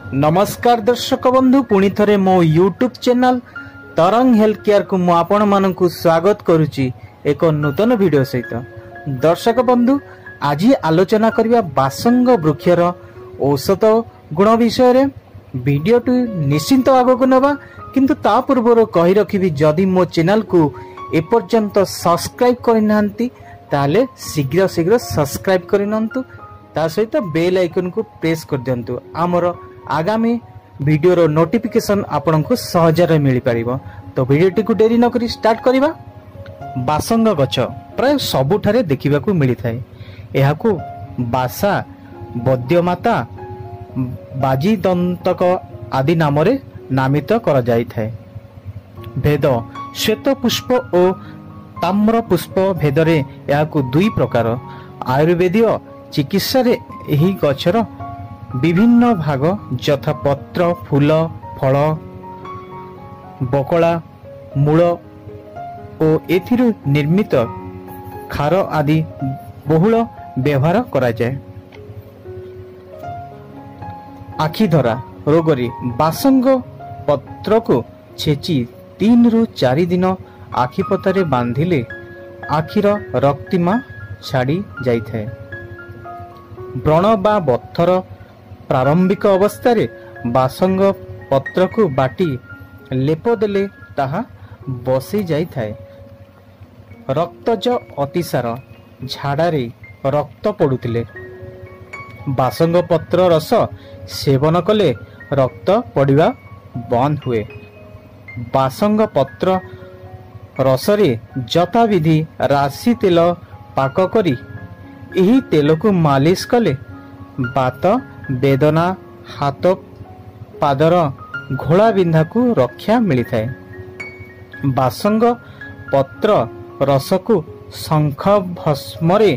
ନମସ୍କାର ଦର୍ଶକ ବନ୍ଧୁ, ପୁଣି ଥରେ ମୋ ୟୁଟ୍ୟୁବ୍ ଚ୍ୟାନେଲ୍ ତରଙ୍ଗ ହେଲ୍ଥ କେୟାରକୁ ମୁଁ ଆପଣମାନଙ୍କୁ ସ୍ୱାଗତ କରୁଛି ଏକ ନୂତନ ଭିଡ଼ିଓ ସହିତ। ଦର୍ଶକ ବନ୍ଧୁ, ଆଜି ଆଲୋଚନା କରିବା ବାସଙ୍ଗ ବୃକ୍ଷର ଔଷଧ ଗୁଣ ବିଷୟରେ। ଭିଡ଼ିଓଟି ନିଶ୍ଚିନ୍ତ ଆଗକୁ ନେବା, କିନ୍ତୁ ତା ପୂର୍ବରୁ କହି ରଖିବି, ଯଦି ମୋ ଚ୍ୟାନେଲକୁ ଏପର୍ଯ୍ୟନ୍ତ ସବସ୍କ୍ରାଇବ୍ କରିନାହାନ୍ତି, ତାହେଲେ ଶୀଘ୍ର ଶୀଘ୍ର ସବସ୍କ୍ରାଇବ୍ କରିନିଅନ୍ତୁ, ତା ସହିତ ବେଲ୍ ଆଇକନ୍କୁ ପ୍ରେସ୍ କରିଦିଅନ୍ତୁ। ଆମର ଆଗାମୀ ଭିଡ଼ିଓର ନୋଟିଫିକେସନ୍ ଆପଣଙ୍କୁ ସହଜରେ ମିଳିପାରିବ। ତ ଭିଡ଼ିଓଟିକୁ ଡେରି ନକରି ଷ୍ଟାର୍ଟ କରିବା। ବାସଙ୍ଗ ଗଛ ପ୍ରାୟ ସବୁଠାରେ ଦେଖିବାକୁ ମିଳିଥାଏ। ଏହାକୁ ବାସା, ବଦ୍ୟମାତା, ବାଜିଦନ୍ତକ ଆଦି ନାମରେ ନାମିତ କରାଯାଇଥାଏ। ଭେଦ ଶ୍ୱେତ ପୁଷ୍ପ ଓ ତାମ୍ର ପୁଷ୍ପ ଭେଦରେ ଏହାକୁ ଦୁଇ ପ୍ରକାର। ଆୟୁର୍ବେଦୀୟ ଚିକିତ୍ସାରେ ଏହି ଗଛର ବିଭିନ୍ନ ଭାଗ ଯଥା ପତ୍ର, ଫୁଲ, ଫଳ, ବକଳା, ମୂଳ ଓ ଏଥିରୁ ନିର୍ମିତ ଖାର ଆଦି ବହୁଳ ବ୍ୟବହାର କରାଯାଏ। ଆଖିଧରା ରୋଗରେ ବାସଙ୍ଗ ପତ୍ରକୁ ଛେଚି 3ରୁ 4 ଦିନ ଆଖିପତାରେ ବାନ୍ଧିଲେ ଆଖିର ରକ୍ତିମା ଛାଡ଼ି ଯାଇଥାଏ। ବ୍ରଣ ବା ବଥର ପ୍ରାରମ୍ଭିକ ଅବସ୍ଥାରେ ବାସଙ୍ଗ ପତ୍ରକୁ ବାଟି ଲେପ ଦେଲେ ତାହା ବସି ଯାଇଥାଏ। ରକ୍ତଜ ଅତିସାର, ଝାଡ଼ାରେ ରକ୍ତ ପଡ଼ୁଥିଲେ ବାସଙ୍ଗ ପତ୍ର ରସ ସେବନ କଲେ ରକ୍ତ ପଡ଼ିବା ବନ୍ଦ ହୁଏ। ବାସଙ୍ଗ ପତ୍ର ରସରେ ଯଥାବିଧି ରାଶି ତେଲ ପାକ କରି ଏହି ତେଲକୁ ମାଲିସ କଲେ ବାତ ବେଦନା, ହାତ ପାଦର ଘୋଳା ବିନ୍ଧାକୁ ରକ୍ଷା ମିଳିଥାଏ। ବାସଙ୍ଗ ପତ୍ର ରସକୁ ଶଙ୍ଖ ଭସ୍ମରେ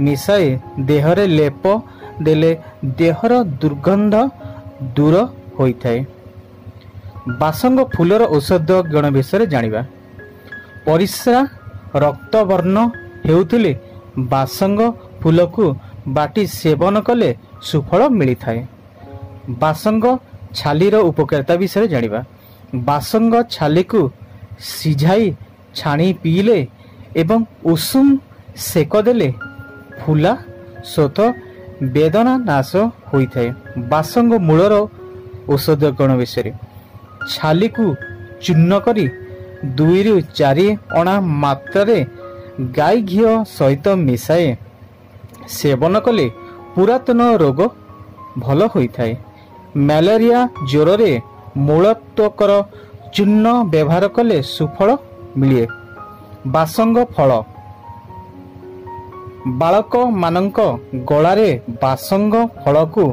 ମିଶାଇ ଦେହରେ ଲେପ ଦେଲେ ଦେହର ଦୁର୍ଗନ୍ଧ ଦୂର ହୋଇଥାଏ। ବାସଙ୍ଗ ଫୁଲର ଔଷଧ ଗୁଣ ବିଷୟରେ ଜାଣିବା। ପରିସ୍ରା ରକ୍ତବର୍ଣ୍ଣ ହେଉଥିଲେ ବାସଙ୍ଗ ଫୁଲକୁ ବାଟି ସେବନ କଲେ ସୁଫଳ ମିଳିଥାଏ। ବାସଙ୍ଗ ଛାଲିର ଉପକାରିତା ବିଷୟରେ ଜାଣିବା। ବାସଙ୍ଗ ଛାଲିକୁ ସିଝାଇ ଛାଣି ପିଇଲେ ଏବଂ ଉଷୁମ ସେକ ଦେଲେ ଫୁଲା ଶୋଥ ବେଦନା ନାଶ ହୋଇଥାଏ। ବାସଙ୍ଗ ମୂଳର ଔଷଧ ଗୁଣ ବିଷୟରେ। ଛାଲିକୁ ଚୂର୍ଣ୍ଣ କରି 2ରୁ 4 ଅଣା ମାତ୍ରାରେ ଗାଈ ଘିଅ ସହିତ ମିଶାଇ ସେବନ କଲେ ପୁରାତନ ରୋଗ ଭଲ ହୋଇଥାଏ। ମ୍ୟାଲେରିଆ ଜ୍ୱରରେ ମୂଳତ୍ୱକର ଚୂର୍ଣ୍ଣ ବ୍ୟବହାର କଲେ ସୁଫଳ ମିଳେ। ବାସଙ୍ଗ ଫଳ ବାଳକମାନଙ୍କ ଗଳାରେ ବାସଙ୍ଗ ଫଳକୁ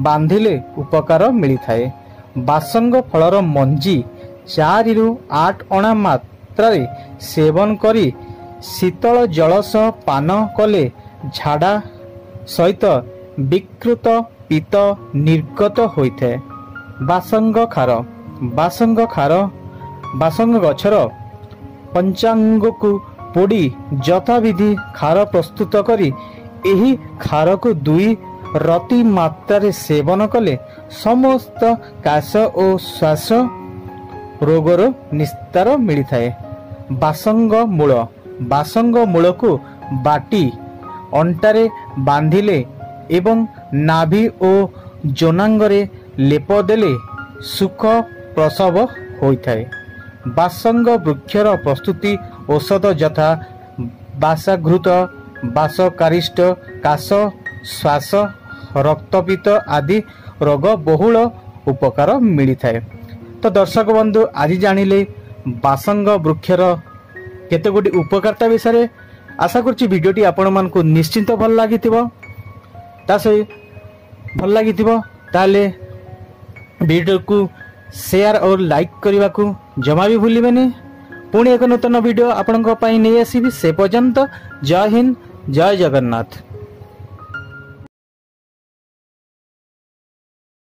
ବାନ୍ଧିଲେ ଉପକାର ମିଳିଥାଏ। ବାସଙ୍ଗ ଫଳର ମଞ୍ଜି 4ରୁ 8 ଅଣା ମାତ୍ରାରେ ସେବନ କରି ଶୀତଳ ଜଳ ସହ ପାନ କଲେ ଝାଡ଼ା ସହିତ ବିକୃତ ପିତ୍ତ ନିର୍ଗତ ହୋଇଥାଏ। ବାସଙ୍ଗ ଖାର। ବାସଙ୍ଗ ଖାର ବାସଙ୍ଗ ଗଛର ପଞ୍ଚାଙ୍ଗକୁ ପୋଡ଼ି ଯଥାବିଧି ଖାର ପ୍ରସ୍ତୁତ କରି ଏହି ଖାରକୁ 2 ରତି ମାତ୍ରାରେ ସେବନ କଲେ ସମସ୍ତ କାଶ ଓ ଶ୍ୱାସ ରୋଗରୁ ନିସ୍ତାର ମିଳିଥାଏ। ବାସଙ୍ଗ ମୂଳ। ବାସଙ୍ଗ ମୂଳକୁ ବାଟି ଅଣ୍ଟାରେ ବାନ୍ଧିଲେ ଏବଂ ନାଭି ଓ ଯୌନାଙ୍ଗରେ ଲେପ ଦେଲେ ସୁଖ ପ୍ରସବ ହୋଇଥାଏ। ବାସଙ୍ଗ ବୃକ୍ଷର ପ୍ରସ୍ତୁତି ଔଷଧ ଯଥା ବାସାଘୃତ, ବାସକାରିଷ୍ଟ, କାଶ, ଶ୍ୱାସ, ରକ୍ତପିତ ଆଦି ରୋଗ ବହୁଳ ଉପକାର ମିଳିଥାଏ। ତ ଦର୍ଶକ ବନ୍ଧୁ, ଆଜି ଜାଣିଲେ ବାସଙ୍ଗ ବୃକ୍ଷର କେତେ ଗୋଟି ଉପକାରିତା ବିଷୟରେ। ଆଶା କରୁଛି ଭିଡ଼ିଓଟି ଆପଣମାନଙ୍କୁ ନିଶ୍ଚିନ୍ତ ଭଲ ଲାଗିଥିବ। ତା ସହିତ ଭଲ ଲାଗିଥିବ ତାହେଲେ ଭିଡ଼ିଓକୁ ସେୟାର ଓ ଲାଇକ୍ କରିବାକୁ ଜମା ବି ଭୁଲିବେନି। ପୁଣି ଏକ ନୂତନ ଭିଡ଼ିଓ ଆପଣଙ୍କ ପାଇଁ ନେଇ ଆସିବି। ସେ ପର୍ଯ୍ୟନ୍ତ ଜୟ ହିନ୍ଦ, ଜୟ ଜଗନ୍ନାଥ।